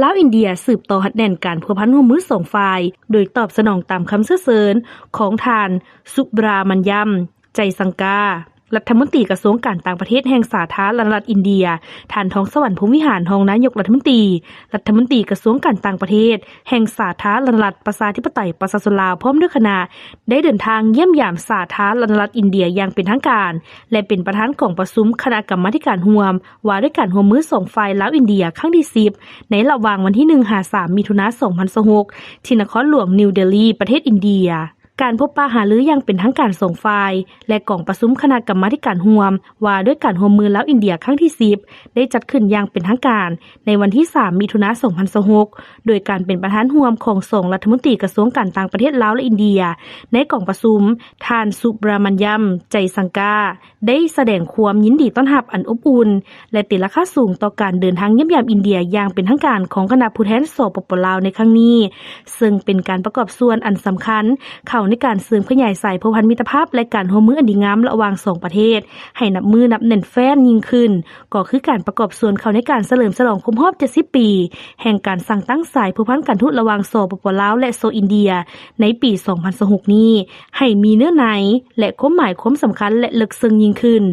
ລາວ-ອິນເດຍ ສືບຕໍ່ຮັດແໜ້ນການພົວພັນຮ່ວມມືສອງຝ່າຍ ໂດຍຕອບສະໜອງຕາມຄຳເຊື້ອເຊີນຂອງທ່ານ ສຸບຣາມັນຍຳ ໄຈສັງກາ ລັດຖະມົນຕີກະຊວງການຕ່າງປະເທດແຫ່ງສາທາລະນະລັດອິນເດຍ, ທ່ານ ທອງສະຫວັນ ພົມວິຫານ ຮອງນາຍົກລັດຖະມົນຕີ, ລັດຖະມົນຕີກະຊວງການຕ່າງປະເທດແຫ່ງສາທາລະນະລັດປະຊາທິປະໄຕປະຊາຊົນລາວ ພ້ອມດ້ວຍຄະນະ ໄດ້ເດີນທາງຢ້ຽມຢາມສາທາລະນະລັດອິນເດຍຢ່າງເປັນທາງການ ແລະ ເປັນປະທານກອງປະຊຸມຄະນະກຳມາທິການຮ່ວມ ວ່າດ້ວຍການຮ່ວມມືສອງຝ່າຍລາວ-ອິນເດຍ ຄັ້ງທີສິບ ໃນລະຫວ່າງວັນທີໜຶ່ງ ຫາ ສາມ ມິຖຸນາ ສອງພັນຊາວຫົກ ທີ່ນະຄອນຫຼວງນິວເດລີ ປະເທດອິນເດຍ. ການພົບປະຫາລືຢ່າງເປັນທາງການສອງຝ່າຍ ແລະ ກອງປະຊຸມຄະນະກຳມາທິການຮ່ວມ ວ່າດ້ວຍການຮ່ວມມືລາວ-ອິນເດຍ ຄັ້ງທີສິບ ໄດ້ຈັດຂຶ້ນຢ່າງເປັນທາງການໃນວັນທີສາມ ມິຖຸນາ ສອງພັນຊາວຫົກ ໂດຍການເປັນປະທານຮ່ວມຂອງສອງລັດຖະມົນຕີກະຊວງການຕ່າງປະເທດລາວ ແລະ ອິນເດຍ ໃນກອງປະຊຸມ ທ່ານ ສຸບຣາມັນຍຳ ໄຈສັງກາ ໄດ້ສະແດງຄວາມຍິນດີຕ້ອນຮັບອັນອົບອຸ່ນ ແລະ ຕີລາຄາສູງຕໍ່ການເດີນທາງຢ້ຽມຢາມອິນເດຍຢ່າງເປັນທາງການຂອງຄະນະຜູ້ແທນ ສປປ ລາວ ໃນຄັ້ງນີ້, ເຊິ່ງເປັນການປະກອບສ່ວນອັນສຳຄັນເຂົ້າໃນການເສີມຂະຫຍາຍສາຍພົວພັນມິດຕະພາບ ແລະ ການຮ່ວມມືອັນດີງາມລະຫວ່າງສອງປະເທດ ໃຫ້ນັບມື້ນັບແໜ້ນແຟ້ນຍິ່ງຂຶ້ນ, ກໍຄືການປະກອບສ່ວນເຂົ້າໃນການສະເຫຼີມສະຫຼອງຄົບຮອບເຈັດສິບປີ ແຫ່ງການສ້າງຕັ້ງສາຍພົວພັນການທູດລະຫວ່າງ ສປປ ລາວ ແລະ ໂຊອິນເດຍ ໃນປີສອງພັນຊາວຫົກນີ້ ໃຫ້ມີເນື້ອໃນ ແລະ ຄວາມໝາຍຄວາມສຳຄັນ ແລະ ເລິກເຊິ່ງຍິ່ງຂຶ້ນ.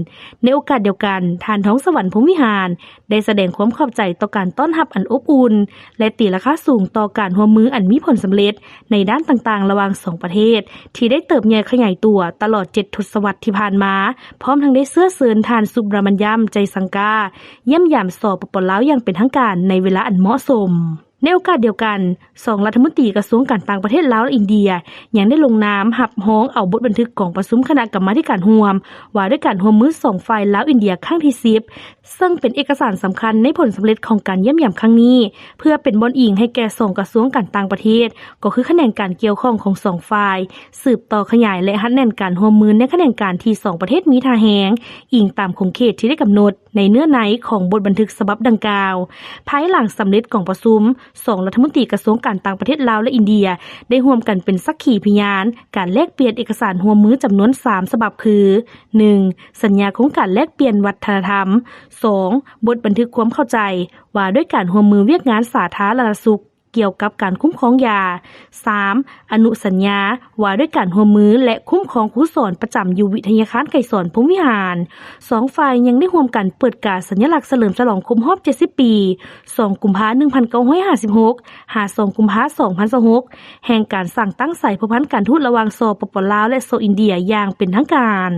ໃນໂອກາດດຽວກັນ, ທ່ານ ທອງສະຫວັນ ພົມວິຫານ ໄດ້ສະແດງຄວາມຂອບໃຈຕໍ່ການຕ້ອນຮັບອັນອົບອຸ່ນ ແລະ ຕີລາຄາສູງຕໍ່ການຮ່ວມມືອັນມີຜົນສຳເລັດໃນດ້ານຕ່າງໆລະຫວ່າງສອງປະເທດ ທີ່ໄດ້ເຕີບໃຫຍ່ຂະຫຍາຍຕົວຕະຫຼອດເຈັດທົດສະວັດທີ່ຜ່ານມາ, ພ້ອມທັງໄດ້ເຊື້ອເຊີນທ່ານ ສຸບຣາມັນຍຳ ໄຈສັງກາ ຢ້ຽມຢາມ ສປປ ລາວ ຢ່າງເປັນທາງການໃນເວລາອັນເໝາະສົມ. ໃນໂອກາດດຽວກັນ, ສອງລັດຖະມົນຕີກະຊວງການຕ່າງປະເທດລາວ ແລະ ອິນເດຍ ຍັງໄດ້ລົງນາມຮັບຮອງເອົາບົດບັນທຶກກອງປະຊຸມຄະນະກຳມາທິການຮ່ວມ ວ່າດ້ວຍການຮ່ວມມືສອງຝ່າຍລາວ-ອິນເດຍ ຄັ້ງທີສິບ ເຊິ່ງເປັນເອກະສານສຳຄັນໃນຜົນສຳເລັດຂອງການຢ້ຽມຢາມຄັ້ງນີ້ ເພື່ອເປັນບ່ອນອີງໃຫ້ແກ່ສອງກະຊວງການຕ່າງປະເທດ, ກໍຄືຂະແໜງການກ່ຽວຂ້ອງຂອງສອງຝ່າຍ ສືບຕໍ່ຂະຫຍາຍ ແລະ ຮັດແໜ້ນການຮ່ວມມືໃນຂະແໜງການທີ່ສອງປະເທດມີທ່າແຮງ, ອີງຕາມຂົງເຂດທີ່ໄດ້ກຳນົດໃນເນື້ອໃນຂອງບົດບັນທຶກສະບັບດັ່ງກ່າວ. ພາຍຫຼັງສຳເລັດກອງປະຊຸມ, ສອງລັດຖະມົນຕີກະຊວງການຕ່າງປະເທດລາວ ແລະ ອິນເດຍ ໄດ້ຮ່ວມກັນເປັນສັກຂີພະຍານການແລກປ່ຽນເອກະສານຮ່ວມມືຈຳນວນສາມສະບັບຄື ໜຶ່ງ ສັນຍາໂຄງການແລກປ່ຽນວັດທະນະທຳ, ສອງ ບົດບັນທຶກຄວາມເຂົ້າໃຈວ່າດ້ວຍການຮ່ວມມືວຽກງານສາທາລະນະສຸກ ກ່ຽວກັບການຄຸ້ມຄອງຢາ, ສາມ ອະນຸສັນຍາວ່າດ້ວຍການຮ່ວມມື ແລະ ຄຸ້ມຄອງຄູສອນປະຈຳຢູ່ວິທະຍາຄານໄກສອນ ພົມວິຫານ. ສອງຝ່າຍຍັງໄດ້ຮ່ວມກັນເປີດກາສັນຍະລັກສະເຫຼີມສະຫຼອງຄົບຮອບເຈັດສິບປີ ສອງ ກຸມພາ ໜຶ່ງພັນເກົ້າຮ້ອຍຫ້າສິບຫົກ ຫາ ສອງ ກຸມພາ ສອງພັນຊາວຫົກ ແຫ່ງການສ້າງຕັ້ງສາຍພົວພັນການທູດລະຫວ່າງ ສປປ ລາວ ແລະ ໂຊອິນເດຍ ຢ່າງເປັນທາງການ.